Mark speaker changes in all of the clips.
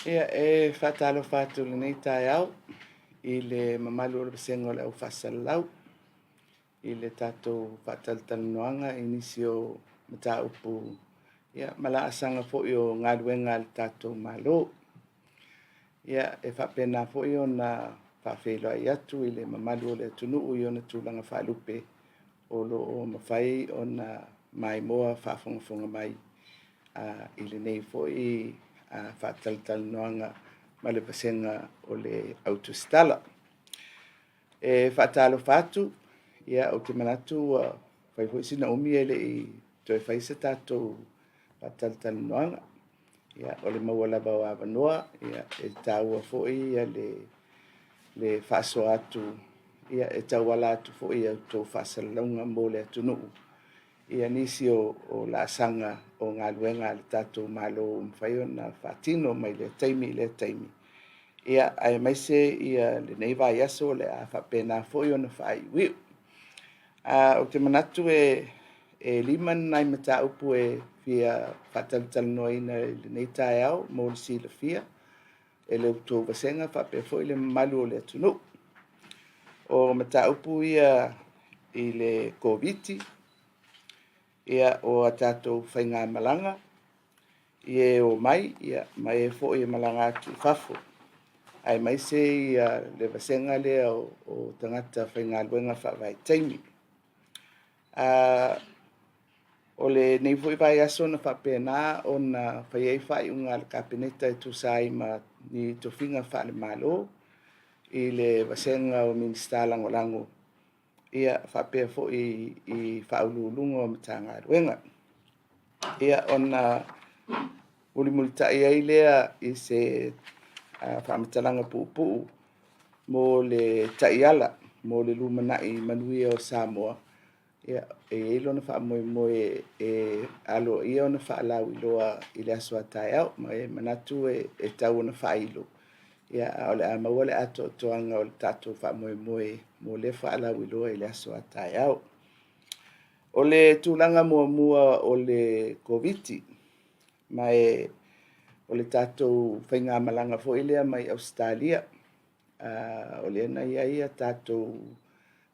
Speaker 1: Ia, e faatalofa atu i lenei taeao i le mamalu o le vasega o le au faasalalau i le tatou faatalatalanoaga i nisi o mataupu ia ma laasaga foi o galuega a le tatou Malo. Ia, e faapena foi ona faafeiloai atu i le mamalu o le atunuu i ona tulaga faalupe o lo o mafai ona maimoa faafogafoga mai i lenei foi faatalatalanoaga ma le vasega o le Au Tusitala. E faatalofa atu, ia ou te manatu ua fai foi sina umi e le i toe fai se tatou faatalatalanoaga. Ia, o le maua lava o avanoa, ia, e taua foi le faasoa atu ia, e tauala atu foi i a outou faasalalauga mo le atunuu ia nisi o laasaga o galuega a le tatou Malo ua mafai ona faatino mai lea taimi i lea taimi, ia, aemaise ia lenei vaiaso o le a faapena foi ona faaiuiu. Ou te manatu e 5 ni nai mataupu e fia faatalatalanoaina i lenei taeao mo le silafia e le tou vasega faapea foi le mamalu o le atunuu. O mataupu ia i le Koviti, ia, o a tatou faigamalaga i e omai ia, ma e foi e malaga atu i fafo, aemaise ia le vasega lea o tagata faigaluega faavaitaimi. O lenei foi vaiaso na faapena ona fai ai faaiuga a le Kapeneta e tusa ai ma ni tofiga faale-Malo i le vasega o Minisita Lagolago, ia faapea foi i Faauluuluga o Matagaluega. Ia, ona mulimulitai ai lea i se faamatalaga puupuu mo le taiala mo le lumanai manuia o Samoa. Ia, e i ai lona faamoemoe e aloaia ona faalauiloa i le aso a taeao, ma e manatu e tau ona faailo, ia, a o le a maua le atoatoaga o le tatou faamoemoe mo lea faalauiloa i le aso a taeao. O le tulaga muamua o le Koviti, ma e o le tatou faigamalaga foi lea mai Ausetalia, o lea na i ai a tatou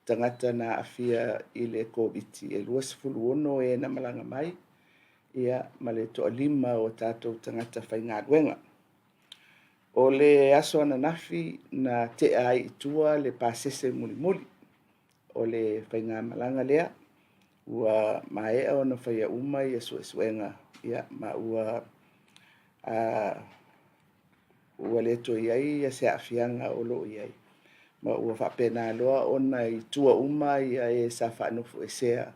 Speaker 1: tagata na aafia i le Koviti, e 26 e na malaga mai, ia, ma le toalima o tatou tagata faigaluega. O le aso ananafi na tea ai i tua le pasese mulimuli o le faigamalaga lea, ua maea ona faia uma ia suesuega, ia, ma ua ua le toe i ai se aafiaga o lo o i ai, ma ua faapena loa ona i tua uma ia e sa faanofoesea,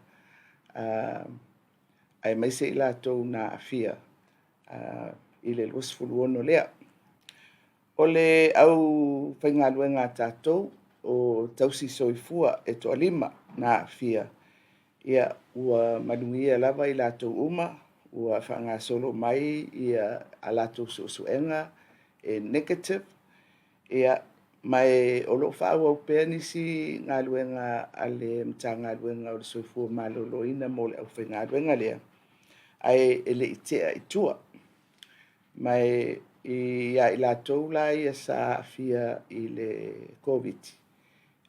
Speaker 1: aemaise i latou na aafia i le 26 lea. O le aufaigaluega a tatou o tausi soifua e toalima na aafia, ia, ua manuia lava i latou uma, ua faagasolo mai ia a latou suesuega e negative, ia, ma e o lo o faaauau pea nisi galuega a le Matagaluega o le Soifua Maloloina mo le aufaigaluega lea, ae e le i tea i tua. Ma e ia i latou la ia sa aafia i le Koviti,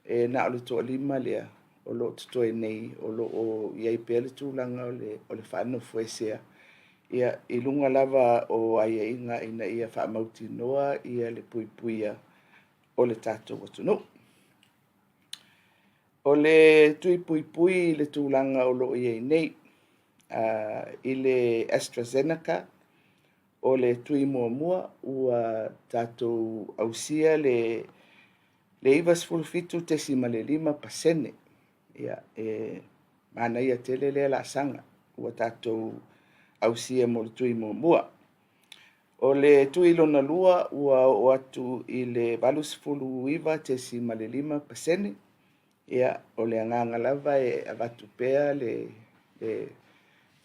Speaker 1: e na o le toalima lea o lo o totoe nei o lo o i ai pea le tulaga o le faanofoesea, ia, i luga lava o aiaiga ina ia faamautinoa ia le puipuia o le tatou atunuu. O le tui puipui i le tulaga o lo o i ai nei i le AstraZeneca, o le tui muamua ua tatou ausia le 97.5%. Ia, e manaia tele lea laasaga ua tatou ausia mo le tui muamua. O le tui lona lua ua oo atu i le 89.5%. Ia, o le agaga lava e avatu pea le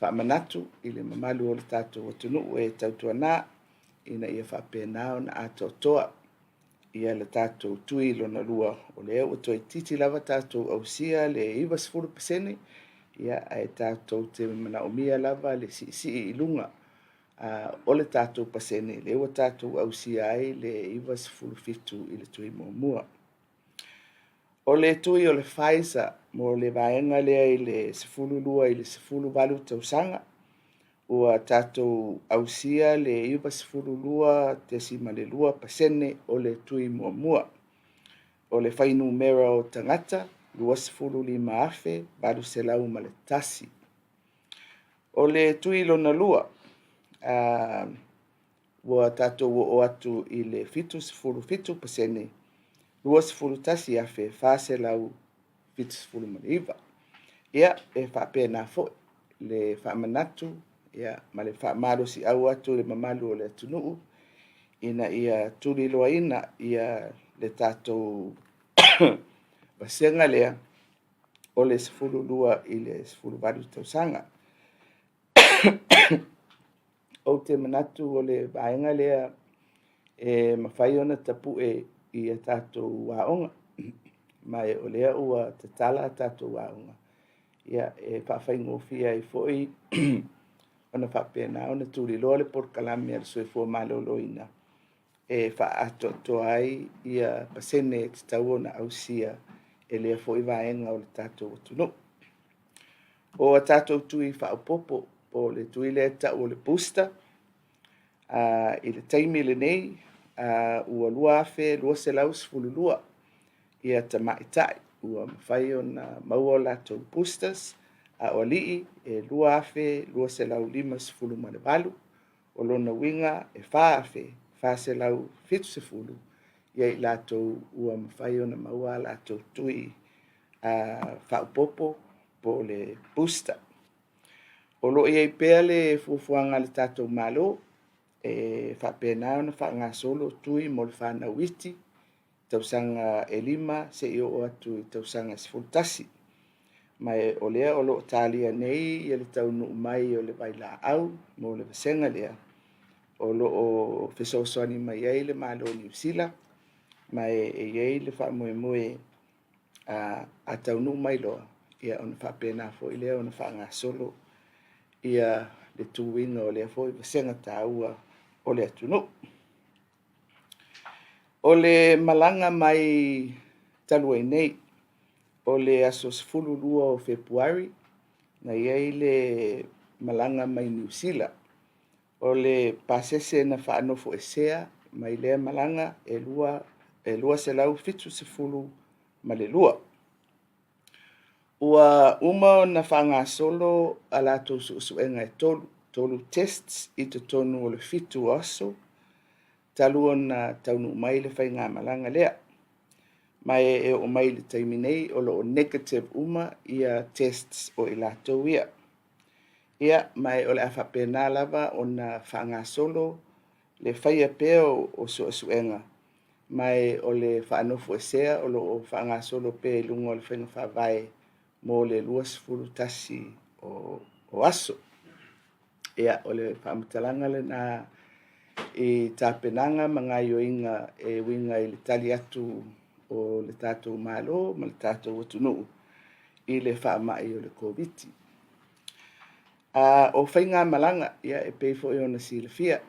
Speaker 1: faamanatu i le mamalu o le tatou atunuu e tautuana ina ia faapena ona atoatoa ia le tatou tui lona lua, o lea ua toeitiiti lava tatou ausia le 90%, ia, ae tatou te manaomia lava le siisii i luga. o le tatou pasene lea ua tatou ausia ai le 97 i le tui muamua. O le tui o le Pfizer mo le vaega lea i le 12 i le 18 tausaga, ua tatou ausia le 92.2% o le tui muamua. O le fuainumera o tagata, 25,801. O le tui lona lua, ua tatou oo atu i le 77%, 21,479. Ia, e faapena foi le faamanatu ma le faamalosiau atu i le mamalu o le atunuu ina ia tuliloaina le tatou vasega lea o le 12 i le 18 tausaga. Ou te manatu o le vaega lea e mafai ona tapue i a tatou aoga, ma o lea ua tatala a tatou aoga, e faafaigofie ai foi ona faapena ona tuliloa le polokalame a le Soifua Maloloina e faaatoatoa ai pasene e tatau ona ausia e lea foi vaega o le tatou atunuu. O a tatou tui faaopoopo po o le tui lea e tau o le booster, i le taimi lenei ua 2,212 tamaitai ua mafai ona maua a latou boosters, a o alii e 2,258. O lona uiga e 4,470 i latou ua mafai ona maua a latou tui faaopoopo po o le booster. O lo o i ai pea le fuafuaga a le tatou Malo e faapena ona faagasolo tui mo le fanau iti, tausaga e 5 seia oo atu i le tausaga e 11. Ma o lea o lo o talia nei le taunuu mai o le vailaau mo le vasega lea, o lo o fesoasoani mai ai le Malo o Niu Sila, ma e i ai le faamoemoe a taunuu mai loa, ona faapena foi lea ona faagasolo le tuiina o lea foi vasega taua o le atunuu. O le malaga mai talu ai nei, o le aso 12 o Fepuari, na i ai le malaga mai Niu Sila. O le pasese na faanofoesea mai lea malaga e 272. Ua uma ona faagasolo a latou suesuega e 3, 3 tests i totonu o le 7 aso talu ona taunuu mai le faigamalaga lea. Ma e oo mai i le taimi nei o lo o negative uma tests o i latou ia. Ia, ma o le a faapena lava ona faagasolo le faia pea o suesuega, ma o le faanofoesea o lo o faagasolo pea i luga o le faiga faavae mo le 21 o aso. Ia, o le faamatalaga lena i tapenaga ma gaoioiga e uiga i le tali atu o le tatou Malo ma le tatou atunuu i le faamai o le Koviti. O faigamalaga, e pei foi ona silafia,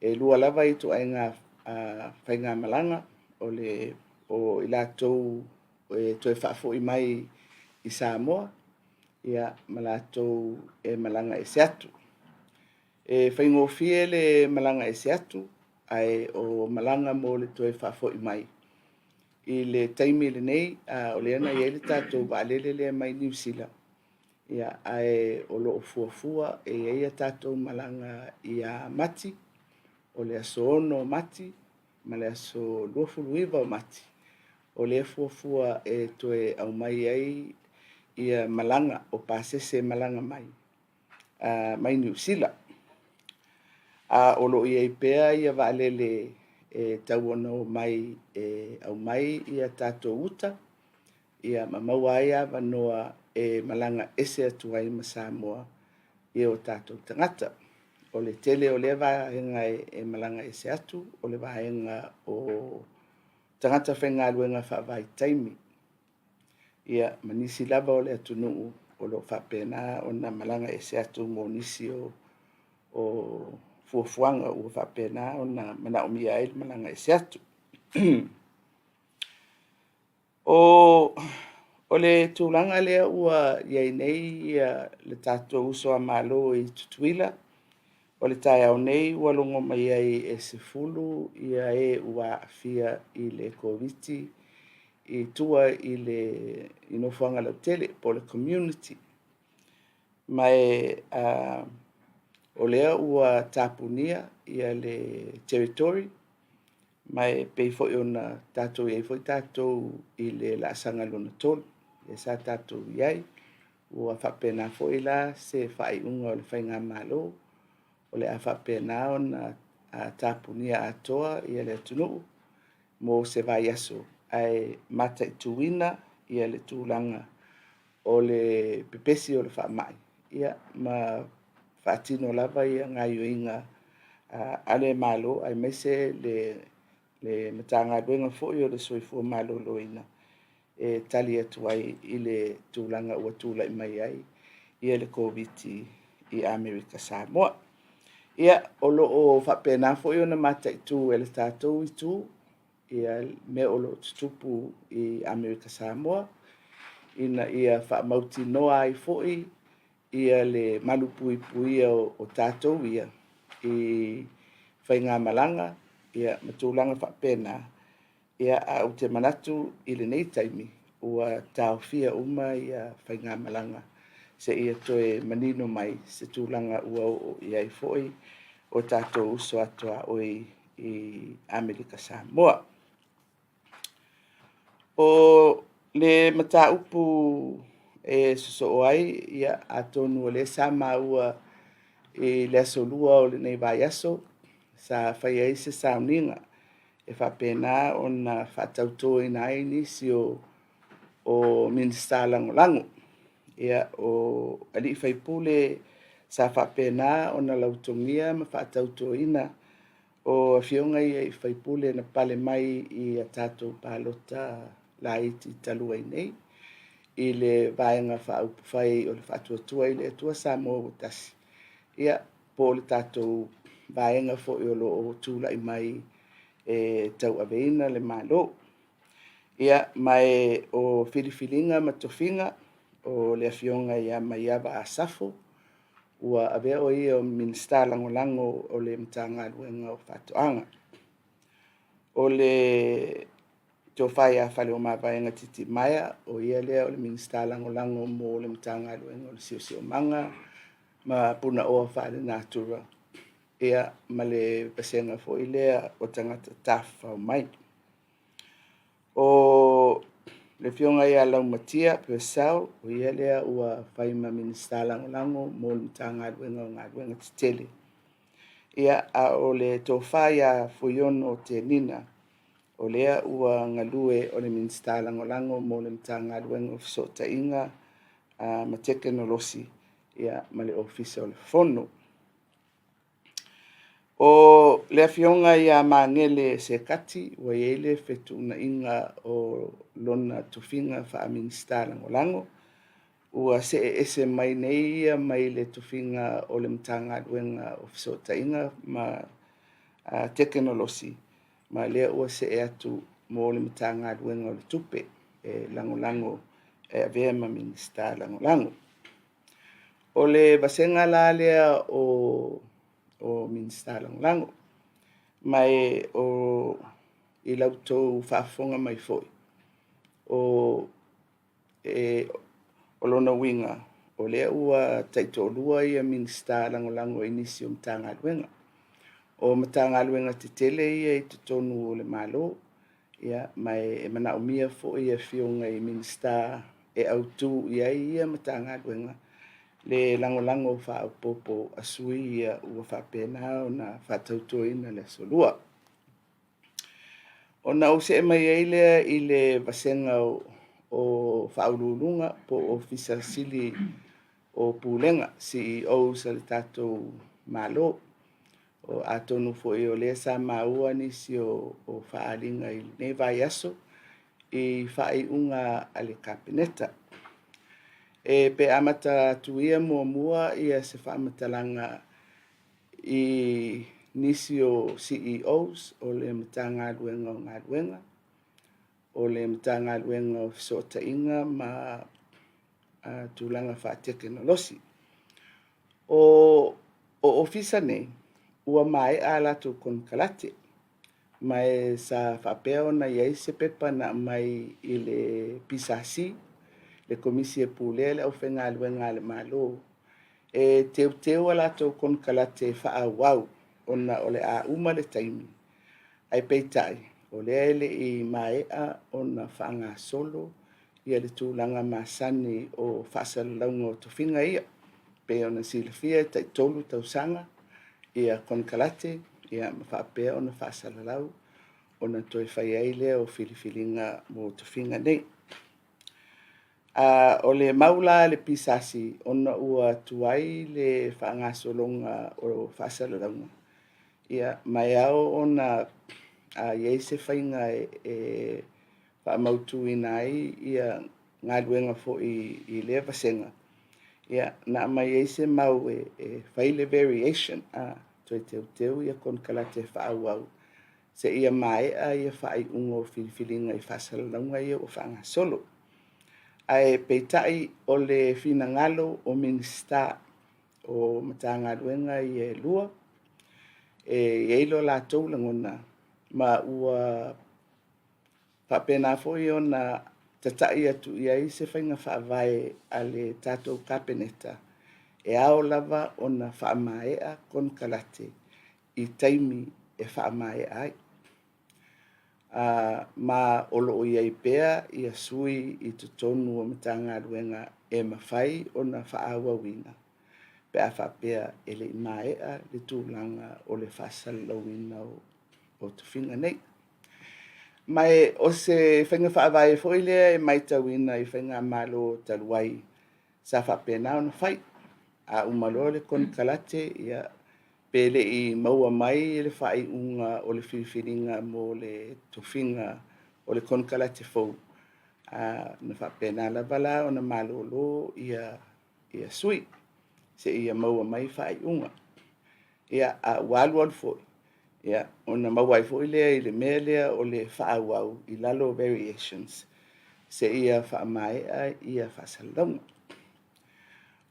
Speaker 1: e lua lava ituaiga faigamalaga, o i latou e toe faafoi mai i Samoa ma latou e malaga ese atu. E faigofie le malaga ese atu, ae o malaga mo le toe faafoi mai i le taimi lenei, o lea na i ai le tatou vaalele lea mai Niu Sila, ae o lo o fuafua e i ai a tatou malaga ia Mati, o le aso 6 Mati ma le aso 29 o Mati, o lea e fuafua e toe aumai ai malaga o pasese e malaga mai mai Niu Sila. A o lo o i ai pea vaalele e tatau ona omai e aumai tatou uta ma maua ai avanoa e malaga ese atu ai ma Samoa o tatou tagata. O le tele o lea vaega e malaga ese atu, o le vaega o tagata faigaluega faavaitaimi ma nisi lava o le atunuu o lo o faapena ona malaga ese atu mo nisi o fuafuaga ua faapena ona manaomia ai le malaga ese atu. O le tulaga lea ua i ai nei le tatou uso a Malo i Tutuila, o le taeao nei ua logo mai ai e 10 e ua aafia i le Koviti i tua i le nofoaga lautele po o le community. Ma o lea ua tapunia le territory, ma e pei foi ona tatou i ai foi tatou i le laasaga lona 3 lea sa tatou i ai. Ua faapena foi la se faaiuga o le faigamalo, o le a faapena ona tapunia atoa le atunuu mo se vaiaso, ae mataituina le tulaga o le pepesi o le faamai ma faatino lava gaoioiga a le Malo aemaise le Matagaluega foi o le Soifua Maloloina e tali atu ai i le tulaga ua tulai mai ai le Koviti i Amerika Samoa. Ia, o lo o faapena foi ona mataitu e le tatou itu mea o lo o tutupu i Amerika Samoa ina ia faamautinoa ai foi le malupuipuia o tatou ia i faigamalaga ma tulaga faapena. Ae ou te manatu i lenei taimi ua taofia uma faigamalaga seia toe manino mai se tulaga ua oo i ai foi o tatou uso a tuaoi i Amerika Samoa. O le mataupu e sosoo ai, atonu o lea sa maua i le aso Lua o lenei vaiaso sa fai ai se sauniga e faapena ona faatautoina ai nisi o Minisita Lagolago. O alii faipule sa faapena ona lautogia ma faatautoina o afioga ia i sui usufono na pale mai i a tatou palota laiti talu ai nei i le Vaega Faaupufai o le Faatuatua i le Atua Samoa ua Tasi, po o le tatou vaega foi o lo o tulai mai e tauaveina le Malo. Ma o filifiliga ma tofiga o le Afioga ia Maiava Asafo ua avea o ia ma Minisita Lagolago o le Matagaluega o Faatoaga. O le Tofa ia Faleomavaega Titimaea, o ia lea o le Minisita Lagolago mo le Matagaluega o le Siosiomaga ma Punaoa Faalenatura ma le vasega foi lea o tagata tafafao mai. O le Afioga ia Laumatia Purcell, o ia lea ua fai ma Minisita Lagolago mo le Matagaluega o Galuega Tetele. A o le Tofa ia Fuiono Tenina, o lea ua galue o le Minisita Lagolago mo le Matagaluega o Fesootaiga ma Tekonolosi ma le Ofisa o le Fono. O le Afioga ia Magele Sekati ua i ai le fetuunaiga o lona tofiga faa-Minisita Lagolago, ua see ese mai nei ia mai le tofiga o le Matagaluega o Fesootaiga ma Tekonolosi, ma o lea ua see atu mo le Matagaluega o le Tupe e lagolago e avea ma Minisita Lagolago. O le vasega la lea o Minisita Lagolago, ma i la outou faafofoga mai foi, o lona uiga, o lea ua taitoalua Minisita Lagolago i nisi o Matagaluega. O Matagaluega tetele ia i totonu o le Malo, ma e manaomia foi afioga i Minisita e autu i ai ia Matagaluega le lagolago faaopoopo a sui usufono ia ua faapena ona faatautoina i le Aso Lua. Ona ou see mai ai lea i le vasega o Ofisa Sili o Pulega po o Ofisa Sili o Pulega, CEOs a le tatou Malo. Atonu foi o lea sa maua nisi o faaaliga i lenei vaiaso i faaiuga a le Kapeneta. E pe amata atu ia muamua ia se faamatalaga i nisi o CEOs o le Matagaluega o Galuega, o le Matagaluega o Fesootaiga ma tulaga faatekonolosi. O ofisa nei, ua maea a latou konekarate, ma e sa faapea ona i ai se pepa na aumai i le PSC, le Komisi e Pulea le Aufaigaluega a le Malo, e teuteu a latou konekarate e faaauau ona o le a uma le taimi, ae peitai, o lea e le i maea ona faagasolo le tulaga masani o faasalalauga o tofiga ia. E pei ona silafia e tai 3 tausaga konekarate ma faapea ona faasalalau ona toe fai ai lea o filifiliga mo tofiga nei. O le mau la a le PSC, ona ua tuai le faagasologa o faasalalauga, ia ma e ao ona i ai se faiga e faamautuina ai galuega foi i lea vasega, na aumai ai se mau e fai le variation, toe teuteu konekarate e faaauau seia maea faaiuga o filifiliga i faasalalauga ia ua faagasolo. Ae peitai o le finagalo o Minisita o Matagaluega ia e lua, e i ai lo latou lagona, ma ua faapena foi ona tatai atu i ai se faiga faavae a le tatou Kapeneta, e ao lava ona faamaea konekarate i taimi e faamaea ai. Ma o lo o i ai pea sui i totonu o Matagaluega e mafai ona faaauauina pe a faapea e le i maea le tulaga o le faasalalauina o tofiga nei. Ma o se faiga faavae foi lea e matauina i faigamalo talu ai sa faapena ona fai. A uma loa le konekarate, ia, pe le i maua mai le faaiuga o le filifiliga mo le tofiga o le konekarate fou, ona faapena lava la ona malolo sui seia maua mai faaiuga. Ia, a ua alu alu foi, ona maua ai foi lea i le mea lea o le faaauau i lalo o variations seia faamaea faasalalauga.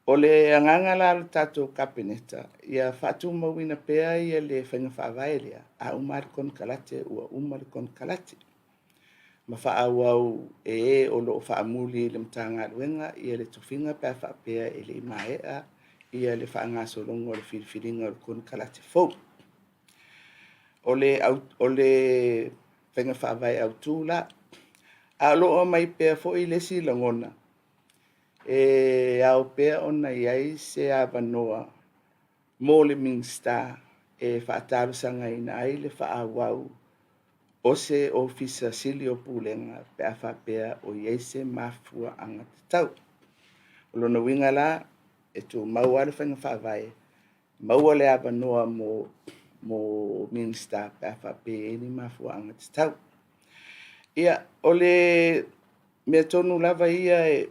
Speaker 1: O le agaga la o le tatou Kapeneta, ia faatumauina pea le faiga faavae lea, a uma lava le konekarate ua uma le konekarate, ma faaauau e e o lo o faamuli i le Matagaluega le tofiga pe a faapea e le i maea le faagasologa o le filifiliga o le konekarate fou. O le faiga faavae autu la, ae o lo o aumai pea foi le isi lagona, e ao pea ona i ai se avanoa mo le Minisita e faatalosagaina ai le faaauau o se Ofisa Sili o Pulega pe a faapea o i ai se mafuaaga tatau. O lona uiga la, e tumau lava le faiga faavae, maua le avanoa mo Minisita pe a faapea e i ai ni mafuaaga tatau. Ia, o le mea tonu lava ia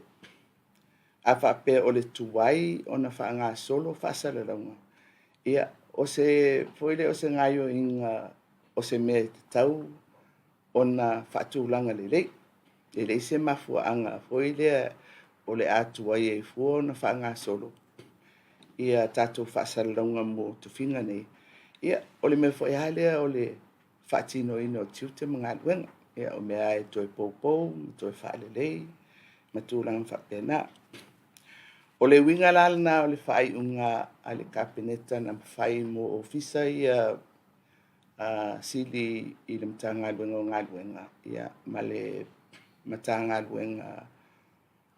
Speaker 1: a faapea o le tuai ona faagasolo faasalalauga, ia, o se foi lea o se gaoioiga o se mea e tatau ona faatulaga lelei. E leai se mafuaaga foi lea o le a tuai ai fua ona faagasolo tatou faasalalauga mo tofiga nei. Ia, o le mea foi lava lea o le faatinoina o tiute ma galuega. Ia, o mea lava e toe poupou ma toe faalelei ma tulaga faapena. O le uiga la lena o le faaiuga a le Kapeneta na fai mo ofisa ia sili i le Matagaluega o Galuega ma le Matagaluega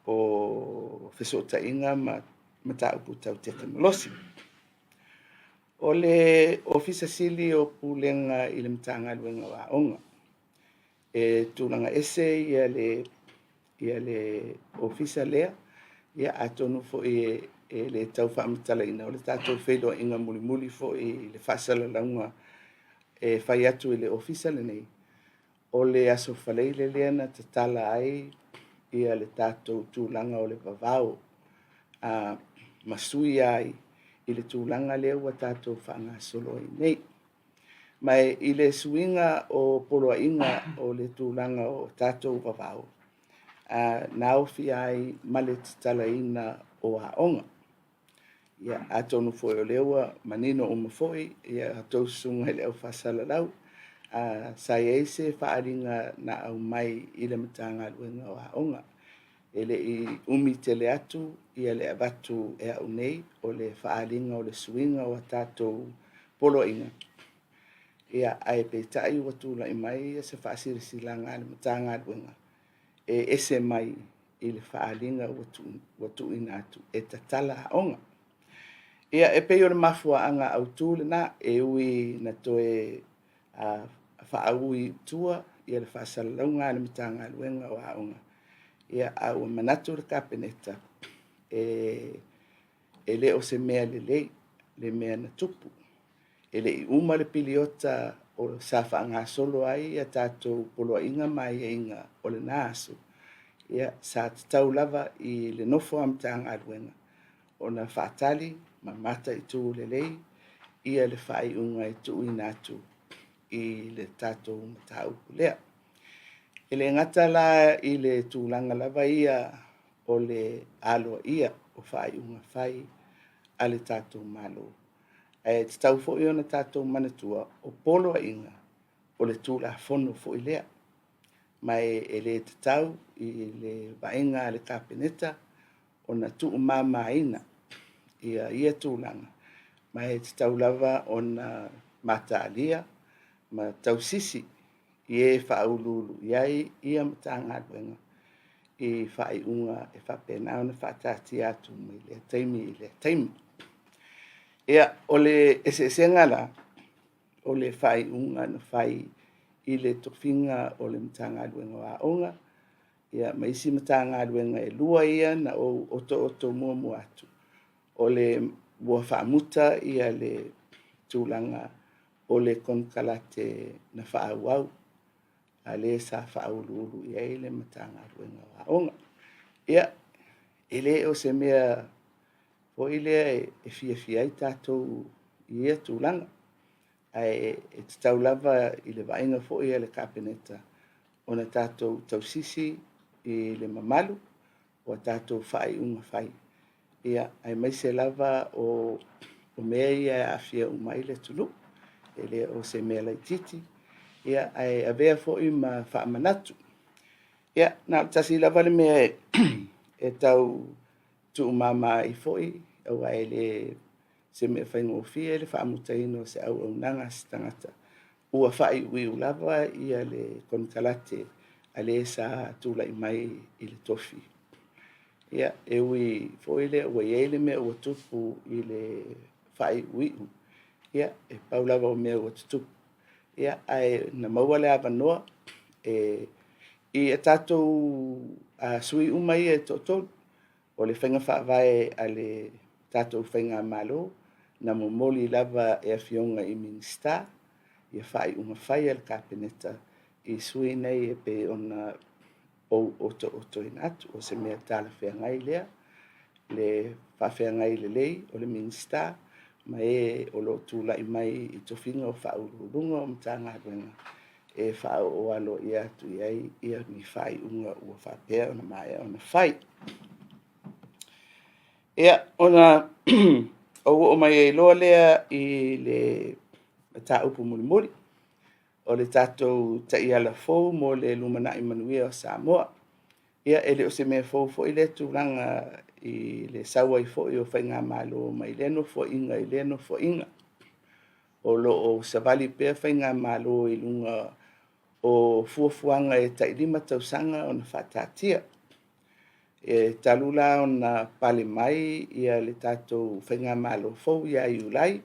Speaker 1: o Fesootaiga ma Mataupu Tau Tekonolosi. O le Ofisa Sili o Pulega i le Matagaluega o Aoga, e tulaga ese le ofisa lea, ia atonu foi e le tau faamatalaina, o le tatou feiloaiga mulimuli foi i le faasalalauga e fai atu e le ofisa lenei, o le Aso Faraile lea na tatala ai le tatou tulaga o le vavao. ma suia ai i le tulaga lea ua tatou faagasolo ai nei. Ma i le suiga o poloaiga o le tulaga o tatou vavao, na aofia ai ma le tatalaina o aoga. Ia, atonu foi o lea ua manino uma foi a outou susuga i le au faasalalau, sa i ai se faaaliga na aumai i le Matagaluega o Aoga. E le i umi tele atu le avatu e au nei o le faaaliga o le suiga o a tatou poloaiga, ia, ae peitai ua tulai mai se faasilasilaga a le Matagaluega e ese mai i le faaaliga ua tuuina atu e tatala aoga. Ia, e pei o le mafuaaga autu lena, e ui ina toe faaui i tua le faasalalauga a le Matagaluega o Aoga, ia, a ua manatu le Kapeneta, e le o se mea lelei le mea na tupu. E le i uma le piliota sa faagasolo ai a tatou poloaiga ma aiaiga o lena aso, ia, sa tatau lava i le nofo a Matagaluega ona faatali ma mataitu lelei le faaiuga e tuuina atu i le tatou mataupu lea. E le gata la i le tulaga lava ia o le aloaia o faaiuga fai a le tatou Malo, ae tatau foi ona tatou manatua o poloaiga o le Tulafono foi lea, ma e le tatau i le vaaiga a le Kapeneta ona tuumamaina ia tulaga, ma e tatau lava ona mataalia ma tausisi i e faauluulu i ai ia Matagaluega i faaiuga e faapena ona faataatia atu mai lea taimi i lea taimi. Ia, o le eseesega la o le faaiuga na fai i le tofiga o le Matagaluega o Aoga ma isi Matagaluega e lua ia na ou otooto muamua atu, o le ua faamuta le tulaga o le konekarate na faaauau a lea sa faauluulu i ai le Matagaluega o Aoga. Ia, e le o se mea foi lea e fiafia ai tatou i ia tulaga, ae tatau lava i le vaaiga foi a le Kapeneta ona tatou tausisi i le mamalu o a tatou faaiuga fai, aemaise lava o mea ia e aafia uma ai le atunuu. E le o se mea laitiiti, ae avea foi ma faamanatu. Ia, na o le tasi lava le mea e tau tuumama ai foi, aua e le o se mea faigofie le faamutaina o se auaunaga a se tagata ua faaiuiu lava le konekarate a le sa tulai mai i le tofi. Ia, e ui foi lea ua i ai le mea ua tupu i le faaiuiu, ia, e pau lava o mea ua tutupu, ia, ae na maua le avanoa i a tatou sui uma ia e toatolu. O le faiga faavae a le tatou faigamalo, na momoli lava e Afioga i Minisita faaiuga fai a le Kapeneta i sui nei e pei ona ou otootoina atu. O se mea talafeagai lea, le faafeagai lelei o le Minisita ma e o lo o tulai mai i tofiga o Faauluuluga o Matagaluega e faaoo aloaia atu i ai ni faaiuga ua faapea ona maea ona fai. Ia, ona ou oo mai ai loa lea i le mataupu mulimuli, o le tatou taiala fou mo le lumanai manuia o Samoa. Ia, e le o se mea fou foi lea tulaga i le sau ai foi o faigamalo mai lea nofoaiga i lea nofoaiga. O lo o savali pea faigamalo i luga o fuafuaga e tai 5 tausaga ona faataatia. E talu la ona pale mai le tatou faigamalo fou ia Iulai,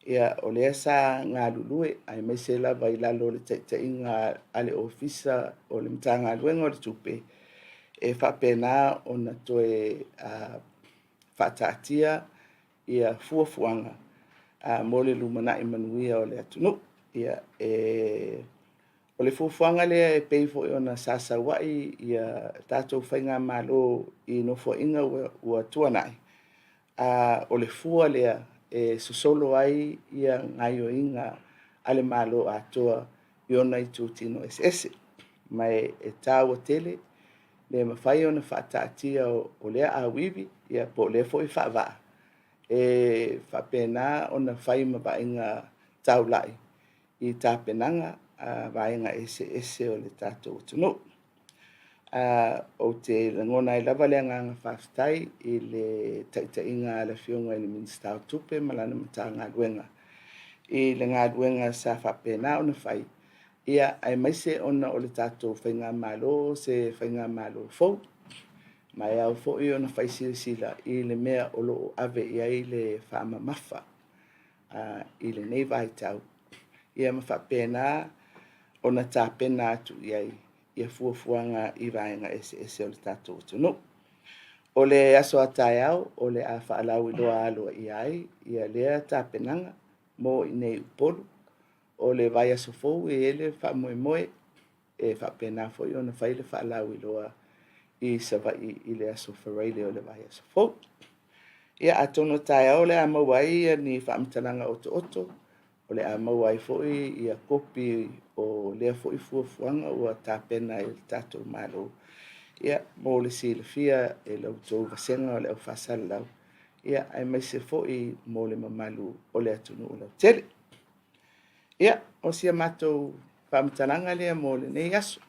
Speaker 1: ia, o lea sa galulue aemaise lava i lalo o le taitaiga a le Ofisa o le Matagaluega o le Tupe e faapena ona toe faataatia fuafuaga mo le lumanai manuia o le atunuu. Ia, o O le fuafuaga lea e pei foi ona sa sau ai ia tatou faigamalo i nofoaiga ua tuanai, o le fua lea e sosolo ai ia gaoioiga a le Malo atoa i ona itutino eseese. Ma e taua tele le mafai ona faataatia o lea auivi po o lea foi faavaa e faapena ona fai ma vaaiga taulai i tapenaga a vaega eseese o le tatou atunuu. Ou te lagona ai lava le agaga faafetai i le taitaiga a le Afioga i le Minisita o Tupe ma lana Matagaluega i le galuega sa faapena ona fai, ia, aemaise ona o le tatou faigamalo o se faigamalo fou, ma e ao foi ona fai silasila i le mea o lo o ave i ai le faamamafa i lenei vaitau, ia ma faapena ona tapena atu i ai ia fuafuaga i vaega eseese o le tatou atunuu. O le aso a taeao o le a faalauiloa aloaia ai ia lea tapenaga mo i inei i Upolu. O le vaiaso fou e i ai le faamoemoe e faapena foi ona fai le faalauiloa i Savaii i le aso Faraile o le vaiaso fou. Ia, atonu o taeao o le a maua ai ni faamatalaga otooto, o le a maua ai foi ia kopi o lea foi fuafuaga ua tapena e le tatou Malo, ia, mo le silafia e la outou vasega o le au faasalalau, ia, aemaise foi mo le mamalu o le atunuu lautele. Ia, o si a matou faamatalaga lea mo lenei aso.